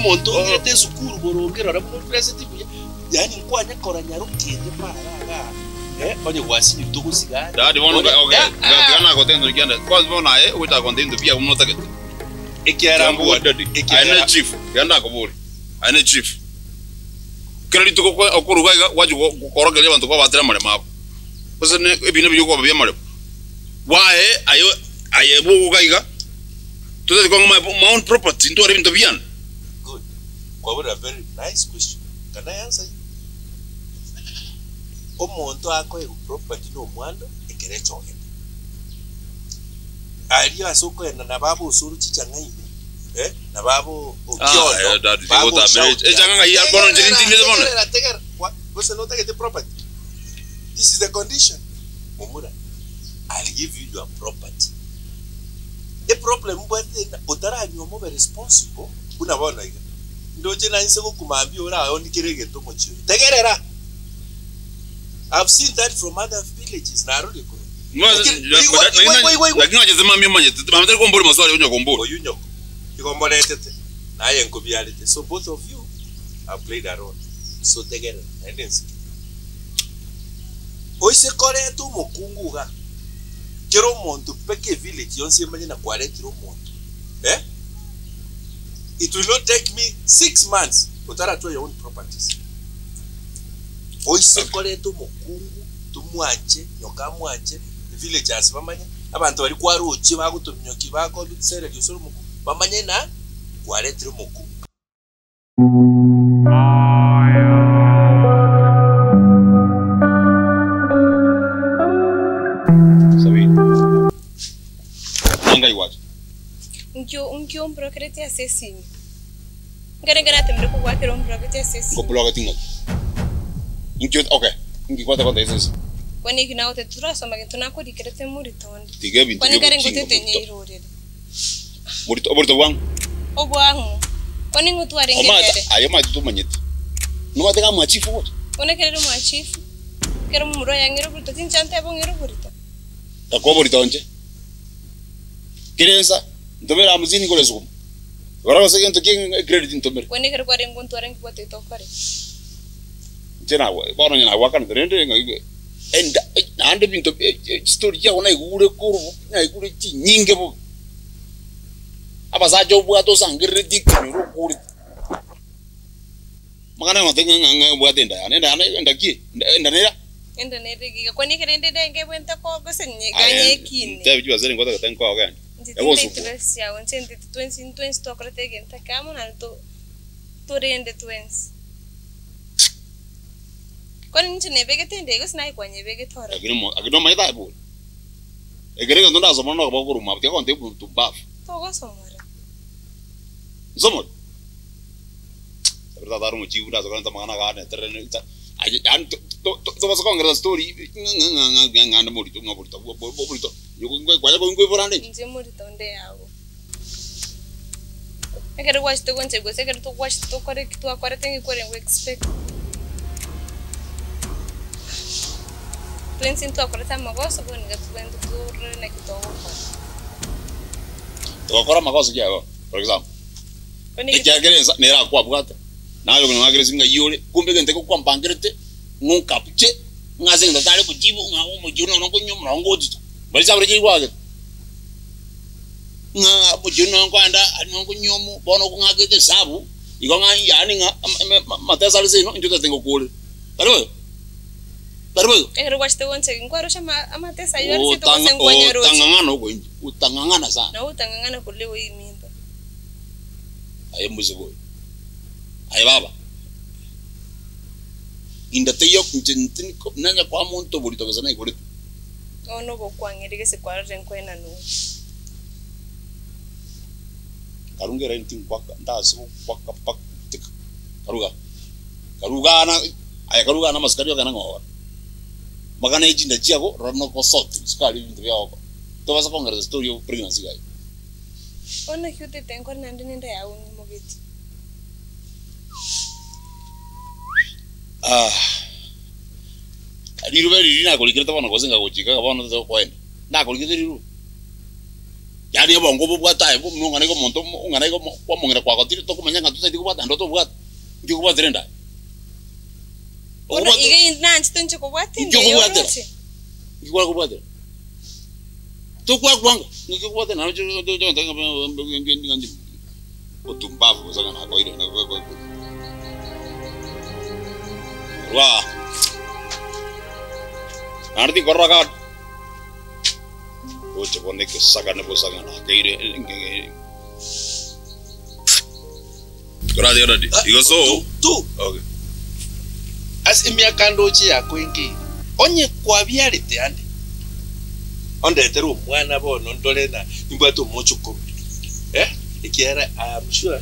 Omonto oirete esukuru boronge rora buna odresseti buya, yaani nkwanya kora nyarokende para igaa, eh, onye gwasinyirwe togosiga are. Daddy bono Ore- okay, Ah, tiga tiga ah. nagote egento kianda. Kwanza bono aye ogochaka kontebia ebinto biago buna otagete. Ekiagera Tiga nkobori mbwate, daddy. Aye ne ekiagera chief, tiga ndakobori. Aye ne chief. Kera rituko okwe okoruga iga gwachia go korokereria abanto kwabatera amaremo abo. Gose ne ebina biria okoba bi'amaremo. Bwaye aye aye bogoka iga, totari kong'a my my own property ntware ebinto biane. Good. Kwabora a very nice question. Can I answer you? Omonto akoegwa property na omwando ekero echogete. Aria ase okoenda nabo abosoro chichang'a ime, eh, nabo abo Ah, okiondo, eh, daddy, bago gotamera shout. echang'a ng'ai ya bono nchiri Tegerera, ntimete bono. tegerera, tegerera. Kwa- Gose notagete property? This is the condition. Momura, I'll give you your property. Eproblem mbwate ng'a otaranywa obe responsible buna bono iga. Ndoche na inse gokumambia oraoni kera egento omochie oyo. Tegerera! I've seen that from other villages narorire korwa. Lakini igwa igwa igwa igwa igwa. Lakini ng'achete mambia omanyete, mama tari kombori maswali onya kombori. Oyio nyoko igo moretete naye nkobiarete so both of you have played a role. So tegerera naende nsike. Oise koreta omokungu iga, kera omonto mpaka evillage yonsi emanye na kwaretire omonto eh, it will not take me 6 months otaratwa your own properties. Oise koreta omokungu tomwanche, nyoka amwanche, villagers bamanye, abanto baria kwarochie bagotominyokia bakosereria ase omokungu bamanye na kwaretire omokungu. Sabini. Nanga igwacha. Nkio nkio ombrokereti ase esimi. Nkere ekero natemire kogwakera ombrokereti ase esimi. Nkoblocketi ng'aki? Inki okay, inki gwataka gontebia ase esimi? Kwani eki nagotebia titorasoma gento nakorikerete morito onde. Tiga ebinto Kwani kare bioboching'a ngotete morito. nyeirorere. Morito, oborito bwang'o? Obwang'o. Kwani ng'o twarenge Omanyete, kere? aye omanyete tomanyeti. Nomanyete iga mwachifu gocha? Bono ekero ere mwachifu, ekero momura oye ang'ire oborito, tincha ntebe ong'ire oborito. Takoa oborito inche. Kera ensa, ntomere hamsini nkore esukuma. Rora gose egento kia ecredit ntomere. Bono ekero kwarenge ontware nki gwatagete okore? Inche nagwa, bono onye nagwakanete rende ng'a enda, naende ebinto chistory chiago naigure korwa, naigure chinyinge bobe. Abasacha obwate osangereretie ekenyoro okorete. Amang'ana aya ngoteba ng'a ng'a obwate enda yane, enda yane enda ki? Enda nera? Enda nere iga, kwani ekero ende ende ngebwente ko gose nye Aye, ganye ekine. ntebi chibesa ere ngotagete nkoe ogende. Inche Egosumbua. tintaeti besa chiago, inche ntete twensi ntwensi twakorete egento ekemo naende to torende twensi. Kwani inche nebegete ende igo gose naye kwanyebegete ororo? Lakini mo lakini nomanyete aye bori. Ekero egento ndasomore nokoba okoruma abwo, tiga gontebia buna tumbafu. Togosomora. Nsomore? Ekero tata are omochifu ndase korenta amang'ana agane terere nta aye yaani to to to tobasa kongeresa story ng'a ng'a ng'a ng'a ng'a ng'a morito ng'a oborito bwo bwo oborito kwanya koigwa rande Inche morito onde yago. Ekero gwachete gonchia gose ekero togwachete tokore eki twakorete ng'aki kwarenge go expect. Twensi ntwakorete amagoso bono nigo tobwenerete torore naki togokora. Togakora amagoso ki aye bono? For example, Bono eki ekiagera ensa nere akwabwate, naye okonyora ng'akere ase ng'ai ore, kumbe egento ekio kwambangerete, ng'a onkabuche, ng'a ase eng'encho tari omochibu, ng'a omochie oyio nonya okonywa omorongo ngochicha. Mbari chabare chiria kwagete. Ng'a omochie oyio nonya nkoenda aria nonya nkonywa omo, bono okong'akete esabu, igo ng'a yaani ng'a amatesa are seino, inche otagete ngokorere. Tari boigo? Tari boigo? Ekero gwachete gonchegi nkwarosha ama amatesa ayio arisete gose nkwanyaroche. Otang'ang'ana okoinche, otang'ang'ana sana. Nabo otang'ang'ana korwa ewe eminto. Aye mosike oyo, aye baba, inda teiyo inche ntinko nanye koa monto oborito gose naiboretwe. Bono obokwang'eria gese kwarorire nkoenana oyo. Karunga ere tinkwaka ndase gokwaka mpaka tika karuga karuga na aye karuga na amasikani ogenda ng'a ogora. Mpaka ne chinda chiago rora nokosoti sukari ebinto biago tobasa kongeresa story ya pregnancy iga iga. Bono naki otete nkore naende nende yao ng'imogeti. Ah, riruba eri rinakorikirete bono gose ngagochika bono totebe koenda. Nakorikete riruba? Yaani obongo obo obwate aye buna ong'ana iga omonto ong'ana iga kwamong'ina kwagotire tokomanya ng'a totaeti kobwata naende tobwate, nki okobwatera enda aye? Bono Okobwate iga in nanchete inche kobwata nki enda eye okobwatera? oroche. Nki kwakobwatera? Tokwakwa anga, naki okobwatera naroche otumbafu gose ng'a nakoire Korwa aa, naende tinkorora kando. Gocha bono egesagane bosa ng'a nakeire Koratiga daddy, igo so. Tu, tu. Okay. Ase emiaka ndoche yako enke iga, onye kwabiarete ande, ondetere omwana bono ndore na nimbwate omochokoro, eh, ekiagera I am sure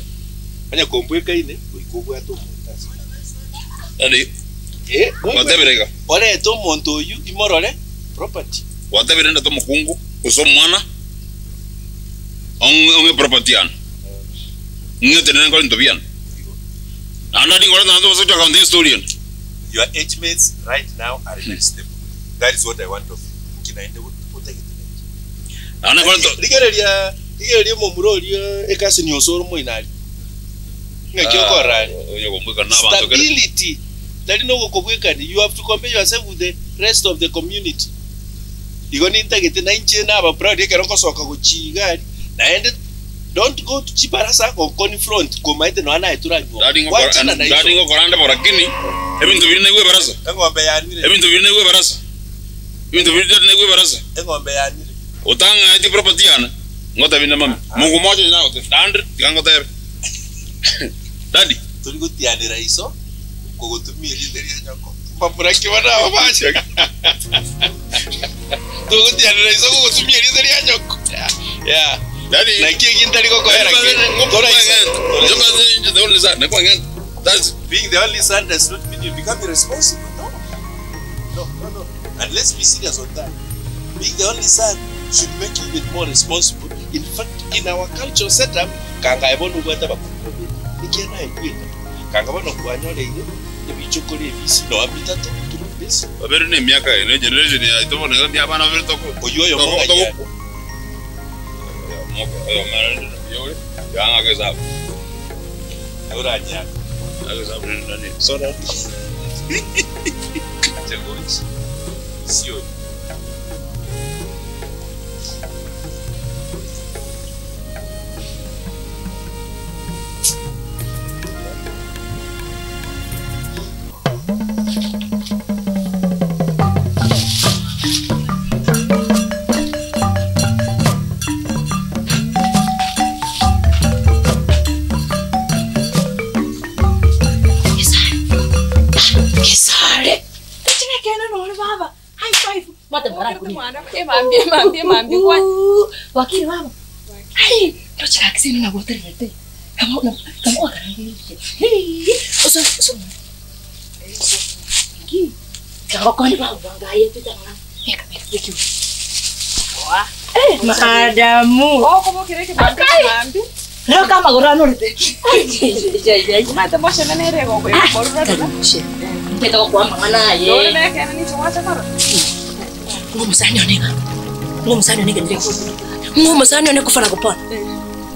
onye kombwekaine goika obwate omonto ase. Daddy, Eh, gwatebire iga. Orete omonto oyio imorore property. Gwatebire ndete omokungu gose omwana ong'e ong'e property yane. Ng'etenene nkore ebinto biane. Naende daddy nkoreta naende tobasa gochaka gontebia estory ende. Your age mates right now are very stable. That is what I want of you. Inki naende otagete nainche? Naende nkoreta Rigereria rigereria omomura oria ecousin ya Osoro moino aria. Ng'aki okorora aria? Onye kombwekana na abanto kere. Stability tari nogokobwekania, you have to compare yourself with the rest of the community. Igo nintagete nainche naba proud ekero ngosoka gochia iga aria, naende don't go to chibarasa go confront komaete nonya naye toranyuoma. Daddy ngokora Gwachana na daddy iso. ngokora nde bo lakini ebinto biria naigwa ebarasa. Eng'ombe yanire. Ebinto biria naigwa ebarasa. Ebinto biria daddy naigwa ebarasa. Eng'ombe yanire. Otang'aeti property yane, ngotebi nde mami. Mungu mocha onye nagotebia, naende tiga ngotebe. Daddy. Tori gotianera iso kogotumia erieta ria nyoko. Mbamura ki bono aba bacha? Togotianera iso kogotumia erieta ria nyoko. Yeah. Daddy. Naki eki ntari gokoera ki? Tora iso. Tora iso. That's Being the only son does not mean you become irresponsible. No. No, no, no. And let's be serious on that. Being the only son should make you even more responsible. In fact, in our cultural setup, kanga aye bono obwate abakungu babere, ekiagera naye bweka. Kanga bono kwanyoreire ebichokoro ebisi noa bitato through this. Babere ne emiaka eye ne generation yaito bono iga abana babere toko Oyio oyomo toko ng'ai are? togokwa. Oyomo oyomo ere mbuya ore, tiga ng'ake esabu. Oranyare. Ng'ake esabu rende nani. Sora Acha gochi Sioni. Gesare. Tachina kena nore baba. High five. Mata mara kuni. Emambia, emambia, emambia. Kwa Wakili baba. Hey, tochika kisini na gotere te. Kama na kama wakarangi. Hey, oso oso. Ki. Kama koni baba bangaye tutanga. Eka eka eka. Eh, madamu. Oh, como quiere que mambi, mambi. Leo kama gorano rite. Mate moshe menere go ko borura na. Ndeka kwa mama Dole ye. na kana ni chwacha mara. Ngomusani oneka. Ngomusani oneka ndire. Ngomusani oneka kufana kupona.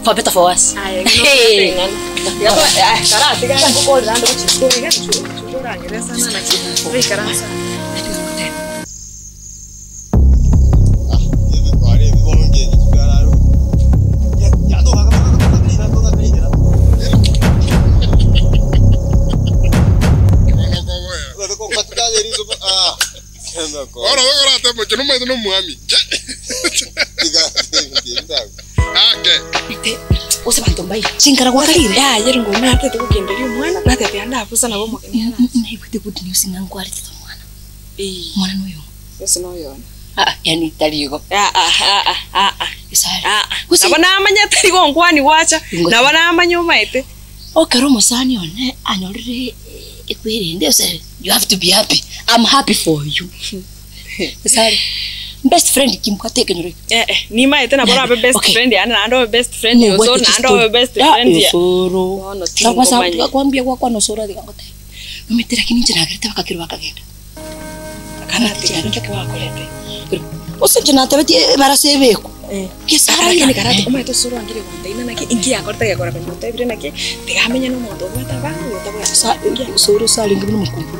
For better for worse. Aye, Hey. Ya to eh kara tiga ko ko rando ko chiko ga chu chu rangere sana na chi. Ri kara sana. Ora ogorate moche nomaete nomwami. Ake. Ite ose bantu mbai. Chinkara gwakarire. Ya yeri ngo na tete kugenderia omwana na tete anda afusa nabo mugeni. Naigwete good news ng'angwarete to mwana. Eh. Mwana noyo. Yose no yona. Ah, yani tarigo. Ah ah ah ah ah. Isare. Ah. Gose- Nabo namanya tari gonkwani gwacha. Ngo- Nabo namanya omaete. Okero omusani one anyorire ekwerinde ose you have to be happy. I'm happy for you. Isare. Best friend kimkwate kenyore. Eh eh nimaete nabo rabe best Okay. friend yani nando best friend yoso nando best friend ya. Osoro. Bono Kwasa tingomanya. kwambia gwakwa nosoro thiga ngote. Numitira kini njiragerete bakakirwa bakagenda. Kana tiga ncho kiwakorete. Ose njinatebetie barasa ebeko. Gesara Lakini oirane. karate omanyete osoro angire gonteina naki inki yakorete gekora konya otebire naki tiga amenye na omonto obwate abana oyo otabwati abana. Osoro ase arenge buna omokungu,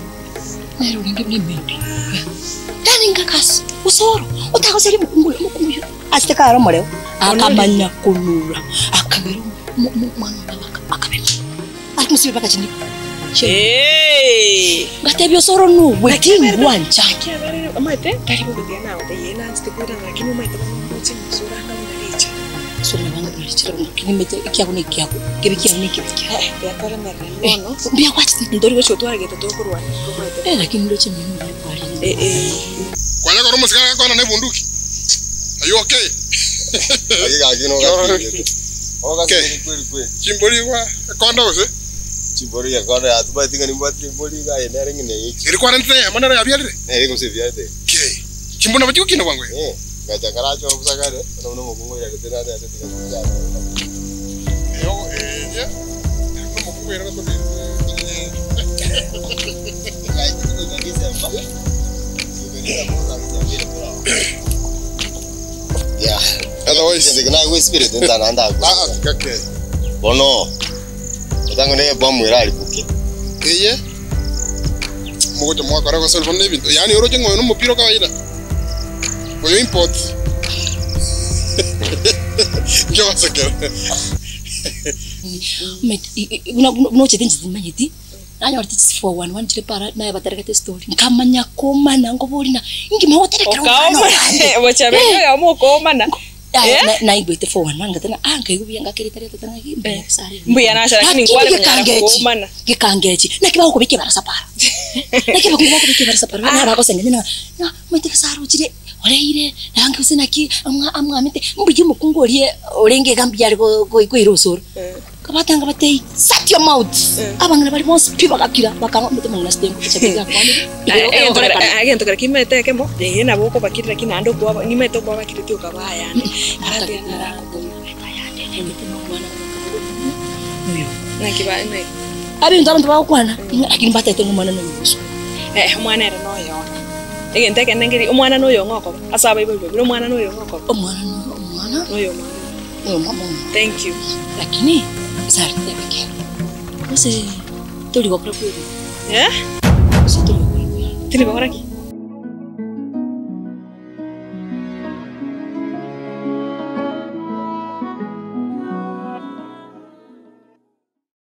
nere orenge buna emendi. Yaani ngakasi, osoro, otagoseria omokungu oyo, omokungu oyio asete kare omoreo, akamanya konura, akagera omo- omo- omwana obo akabera akamosibia mpaka chinibo. Eeh! Ngatebia osoro nobwe, tingwancha. Naki aberire omanyete tari bobe tiga nagotebia ee nanchete koirana lakini omanyete bono ndoche ng'a osoro anga buna richa. Osoro nabo anga buna richa lakini omanyete ekiago na ekiago, kebe kiago na ekebe kiago. Eh, tiga toremereranie bono. Mbuya gwachete. Ntori gochia gotwara gento tokorwana omanyete. Eh, lakini ndoche mbuya mbuya kwarenge. Eh, eh. Kwanya kora omosigari agakwana na ebunduki. Are you okay? Gaki gaki nogakirete. Okay. Ogasire kweli kweli. Chimbori igwa ekonda gose? Chimbori ekonda yatubaeti ng'a nimbwate chimbori iga aye nere ng'ina echi. Eri kwarentete eyemo nero yabiarire? Nere gose ebiarete. Okay. Chimbori nabo chigokina bwango iga? Eh, ngacha nkarache obosa kare, bono buna omokungu oirarete natebete tiga chinchake. Eyo eye, eri buna omokungu oirarete obeire Ngacha goika December. Goika December osange chiabeire korao. Yeah. Otherwise, Gento eke nagwesibirete insa naende ah, ah, agwesibira. tiga kei. Bono, otango ne ebomu eraribuke. Eye, mogocha mwakora gose bono na ebinto, yaani oroche ng'a oyo na omopira o kawaida, oyo import. Inki ogosekera? Omanyete i- i- buna buna ochete inche timanyeti, Nanyorete chisi 411 chire para naye bateregete estori nkamanya komana nkoboria ng'a inki mogoterekera omwana Okaoma oande bochaberi Eh. oyomo okoomana. Yaya Eh? na- naigwete 411 ngateba ng'a ah nkaigwa buya ngakera etari etete ng'aki mbuya gose are Mbuya nacha lakini Lakini nkware konyara gekangechi koomana. gekangechi naki bagokobeka ebarasa para naki abakungu bakobeka ebarasa para bana bagosengenya ng'a ng'a omanyete gose arochire oreire nange gose naki amwa amwamete mbuya omokungu oria orenge iga mbuya are go- go- koira osoro. Nkabatanga batei, Shut your mouth! Abang'ina baria bonsi pi bagakira, bakang'a omotwe omong'ina ase tengo echapi eria akwanire, igoro egokorekana. Egento keria kimaete ekemo, ee nabo okobakirera ki naende okoaba nimaete okoabakireti okaba ayande. Aratake koyobeka ayande, naigwete ng'a omwana bw'omokungu noyo. Naki ba naki. Abinto abanto bagokwana, ng'a lakini mbatebete ng'a omwana noyo boswe. Eh, omwana ere noyone. Egento ekenene nkeri, omwana noyo ng'a okoba, ase abaibori babere, omwana noyo ng'a okoba. Omwana noyo omwana. Noyo omwana. Noyo omwana omo. Thank you. Lakini ase aratebe ki? Gose tori gokora kweri? Eh? Gose tori gokora kweri? Tindi gokora ki?